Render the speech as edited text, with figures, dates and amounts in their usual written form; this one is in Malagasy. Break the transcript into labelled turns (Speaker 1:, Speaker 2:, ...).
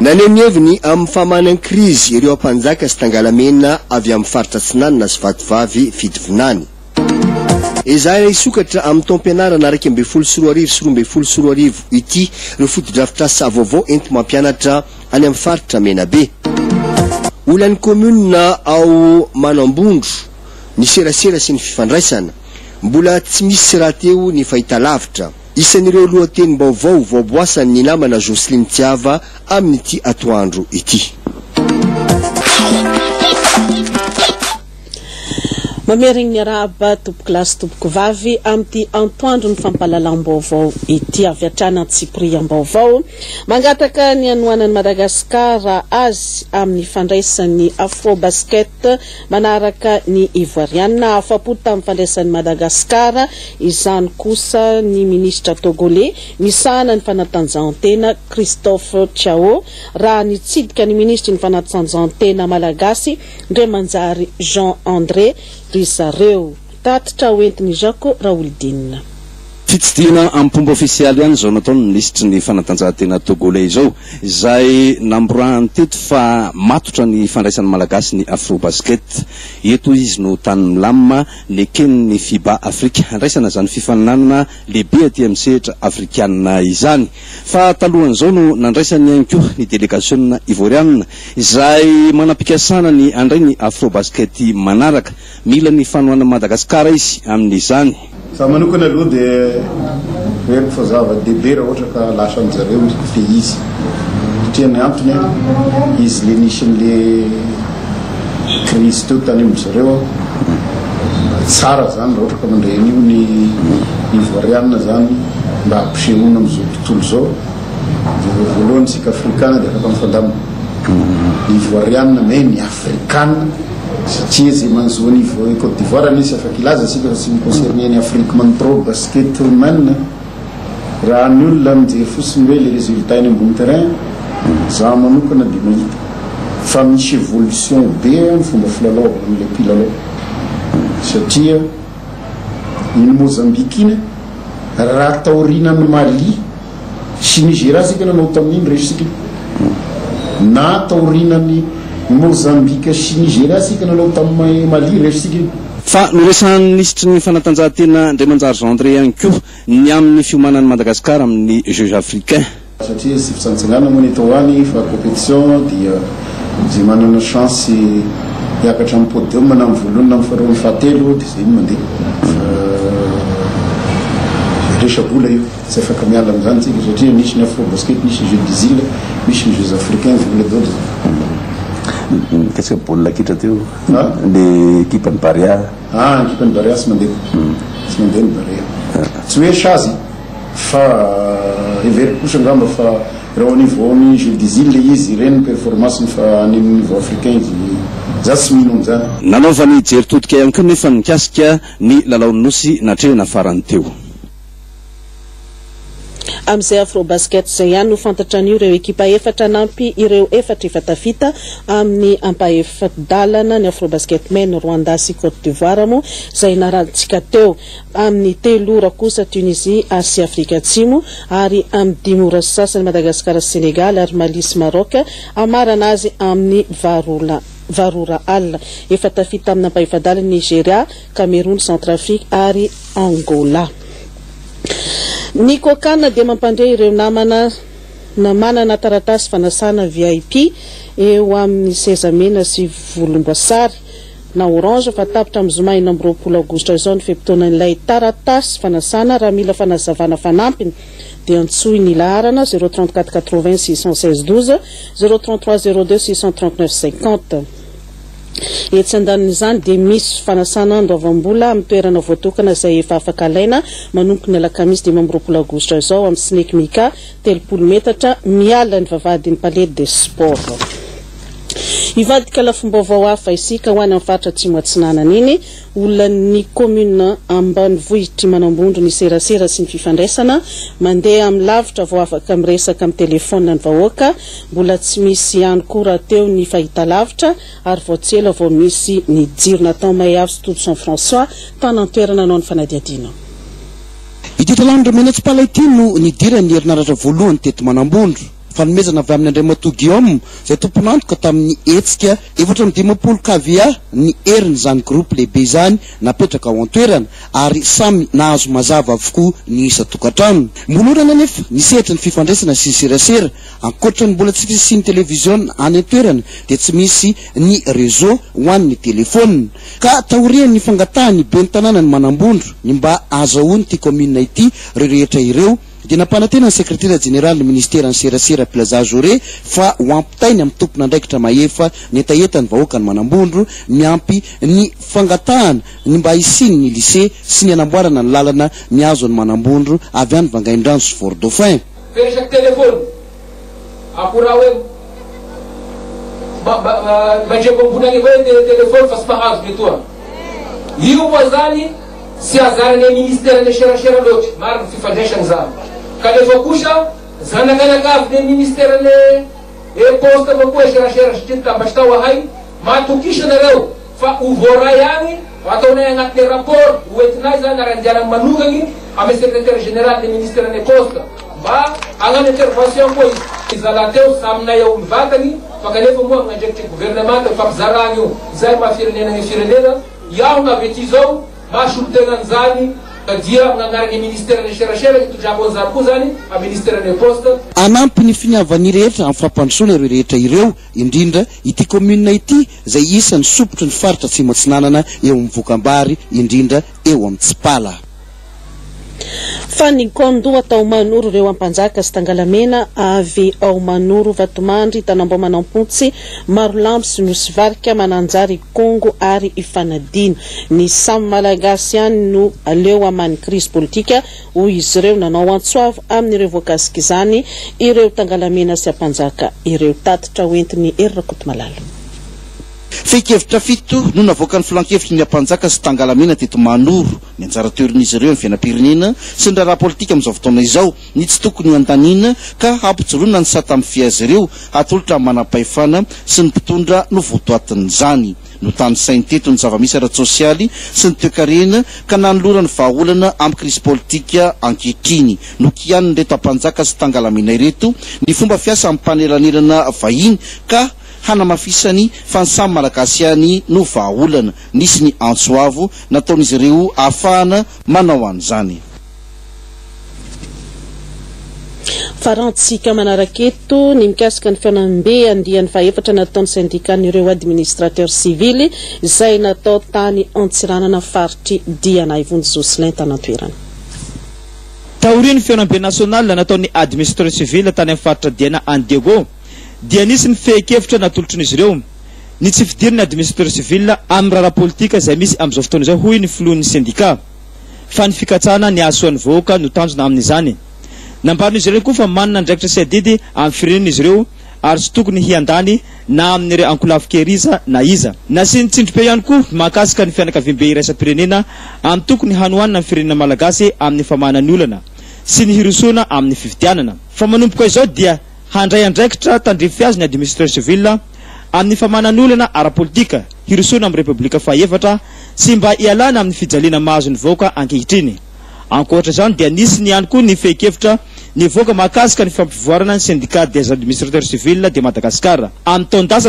Speaker 1: Naneho ny heviny amin'ny famahana ny krizy ireo Ampanjaka sy Tangalamena avy amin'ny faritra Atsinanana sy Vatovavy Fitovinany. Ezahina hisokatra amin'ny taom-pianarana 2011 sy 2012 ity ireo fotodrafitrasa vaovao enti-mampianatra any amin'ny faritra Menabe. Olan'ny kaominina ao Manambondro ny serasera sy ny fifandraisana. Mbola tsy misy rahateo ny fahitalavitra. Isan'ireo lohatenim-baovao voaboasan'ny namana Jocelyne Tiava amin'ity atoandro ity.
Speaker 2: Mamerigny miarahaba tompokolahy sy tompokovavy amin'ity antoandron'ny fampahalalam-baovao ity avy hatrany antsipiriam-baovao. Mangataka ny hanohanan'i Madagasikara azy amin'ny fandraisan'ny Afrobasket manaraka ny Ivoarianina. Afa-po tamin'ny fandraisan'i Madagasikara izany kosa ny minisitra Togoley misahana ny fanatanjahantena Christophe Tchao raha nitsidika ny minisitry ny fanatanjahantena malagasy Ndremanjary Jean André ry zareo. Tatitra hoentin'i Jacques Raholidinina.
Speaker 3: Fitsidihana amim-pomba ofisialy ihany izao nataon'ny minisitry ny fanatanjahantena Togoley izao, izay namborahany teto fa matotra ny fandraisan'ny Malagasy ny Afrobasket. Eto izy no tany milamina neken'ny Fiba Afrika handraisana izany fifaninanana lehibe aty amin'ny sehatra afrikanina izany. Fa talohan'izao no nandraisany ihany koa ny delegasionina Ivorianina izay manam-pikasana ny handray ny Afrobasket manaraka. Mila ny fanohanan'i Madagasikara izy amin'izany.
Speaker 4: Za manokana aloha dia heveriko fa zava-dehibe raha ohatra ka lasan-jareo le izy satria ny antony izy le nisy an'le crise teo tany amin-jareo tsara zany raha ohatra ka mandray an'io ny Ivoiriana zany mba hampisehoana amin'izao tontolo izao dia voalohany isika Afrikana dia afaka mifandamina ny Ivoiriana mais ny Afrikana Satria izay manjo an'i Côte d'Ivoire anie tsy afaka hilaza isika fa tsy mi-concerner an'i Afrique manontolo. Basket men, raha ny olona mijery fotsiny hoe le résultat eny ambony terrain, za manokana dia mahita fa misy évolution be ny fomba filalaovana amin'ilay mpilalao satria iny Mozambique iny raha taorianan'i Mali Sy Nigeria isika nanao tamin'iny resy isika iny. Na taorianan'i Mozambique sy Nigeria isika nanao tamin'i Mali resy isika iny.
Speaker 3: Fa noresahan'ny minisitry ny fanatanjahantena Andriamanjary Jean André ihany koa ny amin'ny fiomanan'i Madagasikara amin'ny Jeux Africains.
Speaker 4: Satria tsy fitsangantsanganana moa ny atao any fa competition dia izay manana chance hiakatra amin'ny podium na amin'ny voalohany na amin'ny faharoa amin'ny fahatelo dia izay no mandeha fa resa-bola io. Tsy afaka miala amin'izany tsika satria misy ny afro basket, misy ny jeux des îles, misy ny jeux africains, vola daholo izany.
Speaker 3: Mikasika baolina kitra teo, ny ekipan'ny Barea.
Speaker 4: Ah, ny ekipan'ny Barea tsy mandeha. Tsy mandeha ny Barea. Tsy hoe sazy fa heveriko kosa angamba fa raha au niveau ny jeux des îles ilay izy, ireny ny performance-ny fa any amin'ny niveau africain izy, za tsy mino an'izany.
Speaker 3: Nanaovany jery todika ihany koa nefa ny mikasika ny lalaon'ny Nosy natrehina farany teo.
Speaker 2: Amin'izay Afrobasket izay ihany no fantatra anio ireo ekipa efatra hanampy ireo efatra efa tafita amin'ny ampahefa-dalana ny Afrobasket Men, Rwanda sy Cote d'Ivoire moa izay narahantsika teo. Amin'ny telo ora kosa Tunisie ary sy Afrika Atsimo ary amin'ny dimy ora sy sasany Madagasikara sy Senegaly ary Mali sy Maroc hamarana azy amin'ny valo ora alina. Efa tafita amin'ny ampahefa-dalana i Nigeria, Cameroun, Centrafrique ary Angola. Ny Cocan dia mampandre ireo namana na manana taratasy fanasana VIP eo amin'ny seza mena sy volomboasary na orange fa tapitra amin'ny zoma 26 aogositra izao ny fe-potoanan'ilay taratasy fanasana. Raha mila fanazavana fanampiny dia antsoy ny laharana 034 80 616 12, 033 02 639 50. Etsy andanin'izany dia misy fanasana andoavam-bola amin'ny toerana voatokana izay efa afaka alaina manomboka ny alakamisy 25 aogositra izao amin'ny Snake Mika, 30 metatra miala ny vavahadin'ny Palais des Sports. Hivadika lafim-baovao hafa isika ho any amin'ny faritra Atsimo Atsinanana iny. Olan'ny kaominina ambanivohitr'i Manambondro ny serasera sy ny fifandraisana. Mandeha amin'ny lavitra vao afaka miresaka amin'ny telefaonina ny vahoaka. Mbola tsy misy ihany koa rahateo ny fahitalavitra ary vao tsy ela vao misy ny jiro. Nathan Maheavo sy Todison François, tany an-toerana nanao ny fanadihadiana.
Speaker 1: Ity talan'Andriamenatsipala ity no nidiran'ny herinaratra voalohany teto Manambondro.
Speaker 5: Fanomezana avy amin'ny Andriamatoa Guillaume izay tompon'antoka tamin'ny hetsika 54 KVA ny herin'izany groupe lehibe izany napetraka ao an-toerana ary samy nahazo mazava avokoa ny isan-tokantrano. Mbola olana anefa ny sehatry ny fifandraisana sy ny serasera. Ankoatra ny mbola tsy fisian'ny televiziona any an-toerana dia tsy misy ny réseau ho an'ny telefaonina. Ka taorian'ny fangatahan'ny ben'ny tanànan'i Manambondro ny mba hahazahoan'ity kaominina ity ireo rehetra ireo dia nampanantena ny sekretera jeneralin'ny minisiteran'ny serasera Plaza Joré fa ho ampitainy amin'ny tompon'andraikitra mahefa ny hetahetan'ny vahoakan'i Manambondro miampy ny fangatahana ny mba hisian'ny lycée sy ny hanamboarana ny lalana mihazo an'i Manambondro avy any Vangaindrano sy Fort Dauphin.
Speaker 6: Fe resaky téléphone akoraha hoe mandreko ambony agny avao e téléphone fa tsy mahazo ny etoa. Io moa zany tsy azarane ministère ny serasera loatra, marina fifandraisana zany. Kanefa kosa zanakanakavy ny ministère ny poste avao koa serasera satria nitambatry tao ahay. Matokisa nareo fa ho voaray agny, ataonay agnatin'ny rapport hoentinay zany ary andianany manokagny amy secrétaire général ny ministère ny poste mba hagnano intervention koa izy. Zala teo saminay ao mivantagny fa kanefa moa agnandraikitry gouvernement fampizaragny io zay maha firenena ny firenena. Iaho navy aty zao mahasolo tegna an'izany ka dia agnanarany ministère ny serasera hitondrako an'izany koa zany a ministère ny poste.
Speaker 5: Hanampy ny finiavan'ny rehetra amin'ny fampandrosoana ireo rehetra ireo, indrindra ity commune ity izay isan'ny sompitry ny faritra Atsimo Atsinanana eo amin'ny vokam-bary, indrindra eo amin'ny tsipala.
Speaker 2: Fa ny kaondoha tao Manoro ireo Ampanjaka sy Tangalamena avy ao Manoro, Vatomandry, Tanambao Manampontsy, Marolambo sy Nosy Varika, Mananjary, Ikongo ary Ifanadiana. Ny samy Malagasy ihany no aleo hamaha ny krizy politika, hoy izy ireo. Nanao antso avo amin'ireo voakasik'izany ireo Tangalamena sy Ampanjaka ireo. Tatitra hoentin'i Hery Rakotomalala.
Speaker 5: Fehin-kevitra fito no navoakan'ny filankevitry ny Ampanjaka sy Tangalamena teto Mahanoro. Ny anjara toeran'izy ireo amin'ny fiainam-pirenena sy ny raharaha politika amin'izao fotoana izao, ny tsy tokony handaniana ka hampijoroana ny sata mifehy azy ireo hatolotra amin'ny manam-pahefana sy ny mpitondra no votoatin'izany. Notanisainy teto ny zava-misy ara-tsosialy sy ny toekarena ka nanolorany vahaolana amin'ny krizy politika ankehitriny. Nokianin'ireto Ampanjaka sy Tangalamena ireto ny fomba fiasa amin'ny mpanelanelana vahiny ka hanamafisany fa ny samy Malagasy ihany no vahaolana. Nisy ny antso avo nataon'izy ireo ahafahana manao an'izany.
Speaker 2: Farantsika manaraka eto ny mikasika ny fihaonambe andiany fahaefatra nataon'ny syndicat-n'ireo administrateur sivily izay natao tany Antsiranana faritry Diana. Ivonjy Jocelyn tany an-toerana.
Speaker 7: Taorian'ny fihaonambe nasionaly nataon'ny administrateur civil tany amin'ny faritra Diana any Diego dia nisy ny fehin-kevitra natolotrin'izy ireo ny tsy fidiran'ny administrateur civil amin'ny raharaha politika izay misy amin'izao fotoana izao, hoy ny filohan'ny sendika, fa ny fikatsahana ny hahasoan'ny vahoaka no tanjona amin'izany. Nambaran'izy ireo koa fa manana andraikitra sy adidy amin'ny firenena izy ireo ary tsy tokony hiandany na amin'ireo ankolafin-kery iza na iza. Nasiany tsindrim-peo ihany koa mahakasika ny fianakaviambe iraisam-pirenena amin'ny tokony hanohanana ny firenena malagasy amin'ny famahana ny olana sy ny hirosoana amin'ny fifidianana. Fa manomboka izao dia handray andraikitra tandrify azy ny administrateur civil amin'ny famahana ny olana ara-politika hirosoana amin'ny Repoblika fahaefatra sy mba hialana amin'ny fijaliana mahazo ny vahoaka ankehitriny. Ankoatra izany dia nisy ny ihany koa ny fehin-kevitra nivoaka mahakasika ny fampivoarana ny syndicat des administrateurs civils de Madagascar amin'ny taon-dasa.